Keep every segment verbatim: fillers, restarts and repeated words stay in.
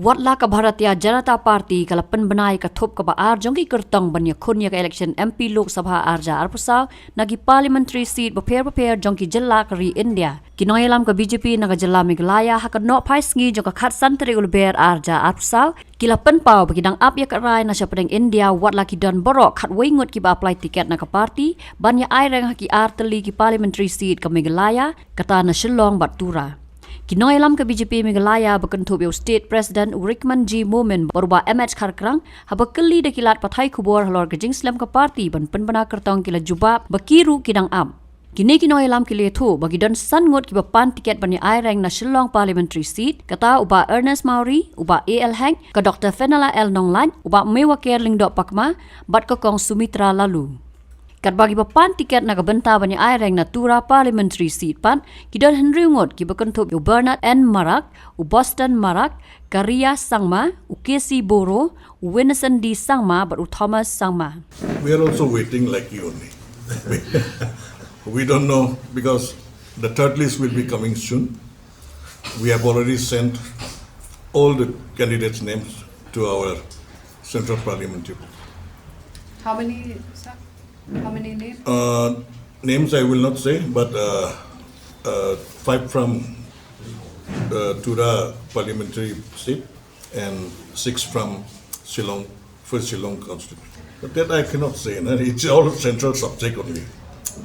Watla ka Bharatiya Janata Party ka la pynbna ïa ka thup kaba ar jong ki kyrtong ban ïakhun ïa ka election M P Lok Sabha ar hajar arphew saw na ki parliamentary seat bapher bapher jong ki jylla ka ri India. Ki nongïalam ka B J P na ka jylla Meghalaya ha ka nohphai sngi jong ka khatsan tarik u Lber ar hajar arphew saw ki la pynpaw ba ki dang ap ïa ka rai na shapdeng India watla ki don baroh khatwei ngut kiba apply ticket na ka party ban ïa aireng ha ki ar tylli ki parliamentary seat ka Meghalaya, kata na Shillong bad Tura. Ki nongïalam ka B J P Meghalaya ba kynthup ïa u State President u Rikman G Momin bad u Bah M H Kharkrang, haba kylli da ki lad pathai khubor halor ka jingslem ka party ban pynbna kyrtong, ki la jubab ba ki ruh ki dang ap. Kine ki nongïalam ki la ïathuh ba ki don san ngut kiba pan ticket ban ïa aireng na Shillong parliamentary seat, kata u Bah Ernest Mawrie, u Bah A L Hek, ka Doctor Fenella L Nonglait, u Bah Mewaker Lyngdoh Pakma bad ka Kong Sumitra Laloo. Katba kiba pan ticket na ka bynta ban ïa aireng na Tura parliamentary seat pat ki don hynriew ngut, kiba kynthup ïa u Bernard N Marak, u Boston Marak, ka Ria Sangma, u K C Boro, u Winnison D Sangma bad u Thomas Sangma. We are also waiting like you only. We don't know because the third list will be coming soon. We have already sent all the candidates' names to our Central Parliamentary Board. How many, sir? How many names? Uh, names I will not say, but uh, uh, five from uh, Tura parliamentary seat and six from Shillong, first Shillong constituency. But that I cannot say, no? It's all central subject only.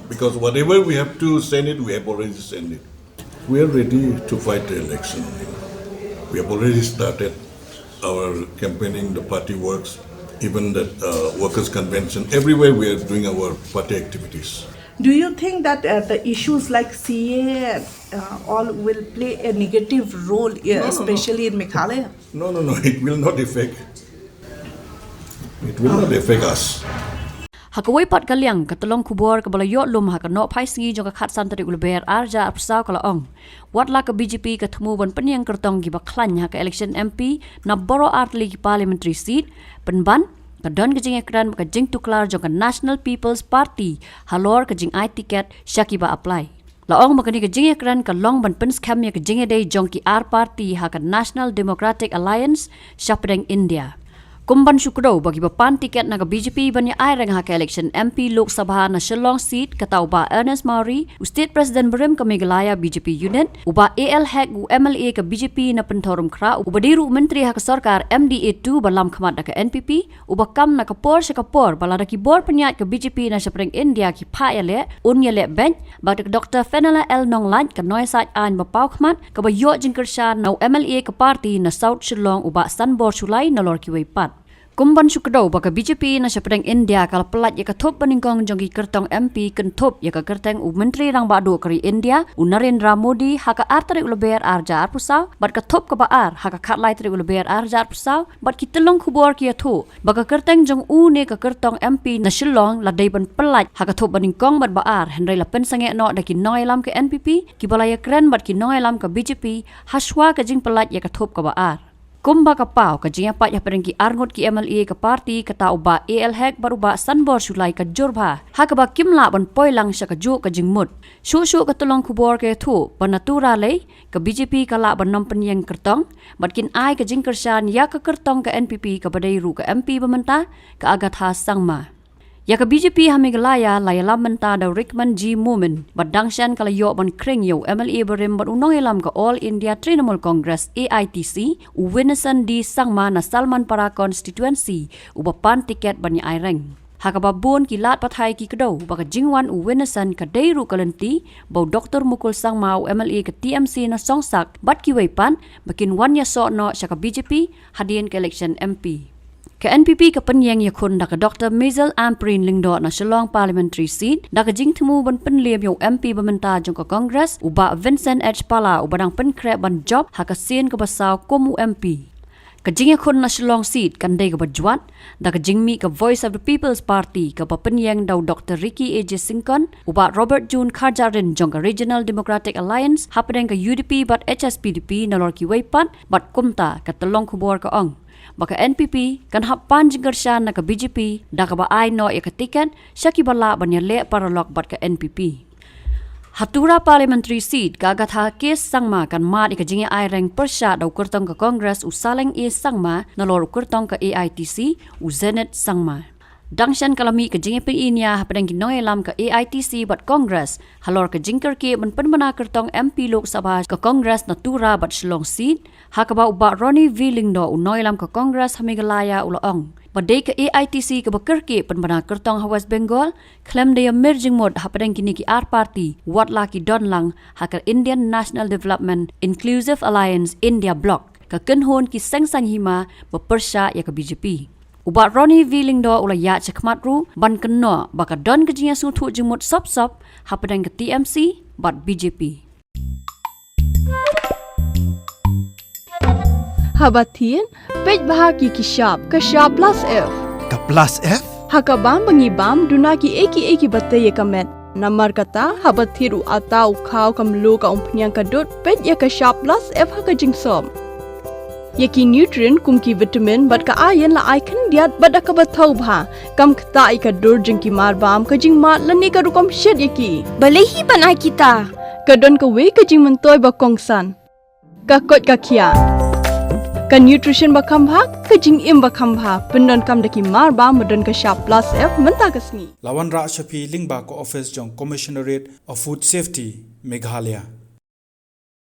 Because whatever we have to send it, we have already sent it. We are ready to fight the election. We have already started our campaigning, the party works, even the uh, workers' convention. Everywhere we are doing our party activities. Do you think that uh, the issues like C A A uh, all will play a negative role, uh, No, no, no. especially in Meghalaya? No, no, no. It will not affect. It will not affect us. Ha kawei pat ka liang, ka tyllong khubor kaba la ïoh lum ha ka nohphai sngi jong ka khatsan tarik u Lber ar hajar arphew saw ka la ong, watla ka B J P ka thmu ban pynïeng kyrtong kiba khlaiñ ha ka election M P na baroh ar tylli ki parliamentary seat, pynban ka don ka jingïakren bad ka jingtuklar jong ka National People's Party halor ka jingai ticket sha kiba apply. La ong ba kane ka jingïakren ka long ban pynskhem ïa ka jingïadei jong ki ar party ha ka National Democratic Alliance shapdeng India. Kum ban shu kdew ba kiba pan ticket na ka B J P ban ïa aireng ha ka election M P Lok Sabha na Shillong seat, kata u Bah Ernest Mawrie, u State President barim ka Meghalaya B J P unit, u Bah A L Hek, u M L A ka B J P na Pynthorumkhrah, uba dei ruh u myntri ha ka sorkar M D A two ba lam khmat da ka N P P, uba kam na ka por sha ka por ba lada ki bor pynïaid ka B J P na shapdeng India ki phah ïaleh, un ïaleh beit, bad ka Doctor Fenella L Nonglait, ka nongïasaid aiñ ba paw khmat, kaba ïoh jingkyrshan na u M L A ka party na South Shillong, u Bah Sanbor Shullai, nalor kiwei pat. Kum ban shu kdew ba ka B J P na shapdeng India ka la pyllait ïa ka thup banyngkong jong ki kyrtong M P kynthup ïa ka kyrteng u Myntri Rangbah Duh ka ri India, u Narendra Modi, ha ka ar tarik u Lber ar hajar arphew saw, bad ka thup kaba ar ha ka khatlai tarik u Lber ar hajar arphew saw, bad ki tyllong khubor ki ïathuh ba ka kyrteng jong u ne ka kyrtong M P na Shillong la dei ban pyllait ha ka thup banyngkong bad ba ar, hynrei la pynsangeh noh da ki nongïalam ka N P P, kiba la ïakren bad ki nongïalam ka B J P hashwa ka jingpyllait ïa ka thup kaba ar. Kumba ka paw, ka jingïapait hapdeng ki arngut ki M L A ka party, kata u Bah A L Hek bad u Bah Sanbor Shullai, ka jur bha, ha kaba kim lah ban poi lang sha kajuh ka jingmut. Shuh shuh ka tyllong khubor ka ïathuh ba na Tura lei, ka B J P ka lah ban ym pynïeng kyrtong, bad kin ai ka jingkyrshan ïa ka kyrtong ka N P P kaba dei ruh ka M P ba mynta, ka Agatha Sangma. Ïa ka B J P ha Meghalaya la ïalam mynta da u Rikman G Momin, bad dang shen ka la ïoh ban khring ïa u M L A barim bad u nongïalam ka All India Trinamool Congress, A I T C, u Winnison D Sangma na Salmanpara constituency, uba pan ticket ban ïa aireng. Ha kaba bun ki lad pathai ki kdew ba ka jingwan u Winnison ka dei ruh ka lynti ba u Doctor Mukul Sangma, u M L A ka T M C na Songsak, bad kiwei pat, ba kin wan ïasoh noh sha ka B J P hadien ka election M P. Ka N P P ka pynïeng ïakhun da ka Doctor Maisel Ampareen Lyngdoh na Shillong parliamentary seat, da ka jingthmu ban pynliem ïa u M P ba mynta jong ka Congress, u Bah Vincent H Pala, uba dang pynkhreh ban jop ha ka sien kaba saw kum u M P. Ka jingïakhun na Shillong seat kan dei kaba jwat, da ka jingmih ka Voice of the People's Party kaba pynïeng da u Doctor Ricky A J Syngkon, u Bah Robert June Kharjahrin jong ka Regional Democratic Alliance hapdeng ka U D P bad H S P D P, nalor kiwei pat, bad kumta ka tyllong khubor ka ong ba ka N P P kan hap pan jingkyrshan na ka B J P da kaba ai noh ïa ka ticket sha kiba lah ban ïaleh paralok bad ka N P P. Ha Tura Parliamentary Seat, ka Agatha K Sangma kan mad ïa ka jingïa-aireng pyrshah da u kyrtong ka Congress u Saleng A Sangma nalor u kyrtong ka A I T C u Zenith Sangma. Dang shen ka la mih ka jingïapyni hapdeng ki nongïalam ka A I T C bad Congress halor ka jingkyrkieh ban pynbna kyrtong M P Lok Sabha ka Congress na Tura bad Shillong Seat, ha kaba u Bah Ronnie V Lyngdoh u nongïalam ka Congress ha Meghalaya u la ong ba dei ka A I T C kaba kyrkieh pynbna kyrtong ha West Bengal, khlem da ïamir jingmut hapdeng kine ki ar party, wat la ki don lang ha ka Indian National Development Inclusive Alliance India Bloc, ka kynhun ki seng saiñ hima ba pyrshah ïa ka B J P. U Bah Ronnie V Lyngdoh u la ïaid shakhmat ruh ban kynnoh ba ka don ka jingïasngewthuh jingmut sop sop hapdeng ka T M C bad B J P. Haba thied, peit bha ki ki shap, ka shap plus F. Ka plus F? Ha ka bam ba ngi bam, duna ki ei ki ei kiba tei ïa ka met. Namar kata, haba thied u atta, u khaw, ka mluh, ka umphniang, ka dud, peit ïa ka shap plus F ha ka jingsop. Ïa ki nutrient kum ki vitamin bad ka iron la ai khyndiat bad da kaba thaw bha. Kam ktah ïa ka dur jong ki mar bam, ka jingmad lane ka rukom shet ïa ki. Balei hi ban ai kita? Ka don kawei ka jingmyntoi ba kongsan. Ka koit ka khiah. Ka nutrition ba kham bha, ka jingim ba kham bha. Pyndonkam da ki mar bam ba don ka shap plus F mynta ka sngi. La wanrah sha phi lyngba ka office jong Commissionerate of Food Safety, Meghalaya.